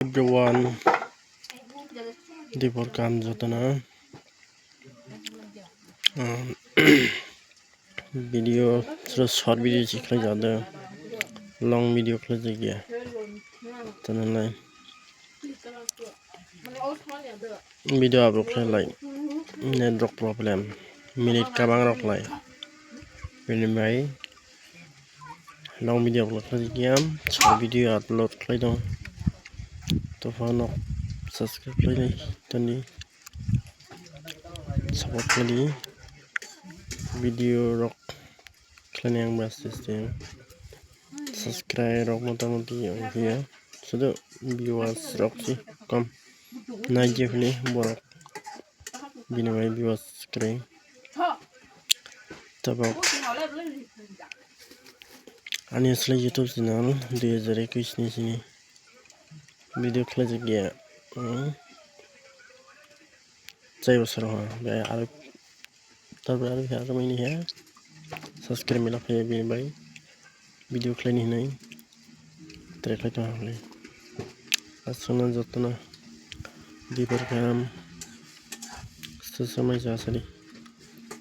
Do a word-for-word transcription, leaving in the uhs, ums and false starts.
Everyone, dibor kam jotono. Um, video, short video si khlai jado, long video khlai jagya. Tananai video upload khlai lai, net rok problem, minute kabang rok lai. Bini bai long video upload khlai jagya, short video upload khlai dong. Tophano subscribe khlai nai tani. Support khlai di. Video rok khlaini ang bas system. Subscribe rok motamoti ang phiya. Sudu viewers rok si kom. Nai je phili borok. Bini bai viewers kwrwi. Tabok ani asli YouTube channel dui hajar ekwis ni sini video khlai jagya. Hmm. Chai bosor ho, bai aro, tarpore aro khe aro mini he subscribe mila phai bini bai video khlaini hinwi try khlai tong hwnwi. Aswkno jotono dibor kaham swswmai jasadi.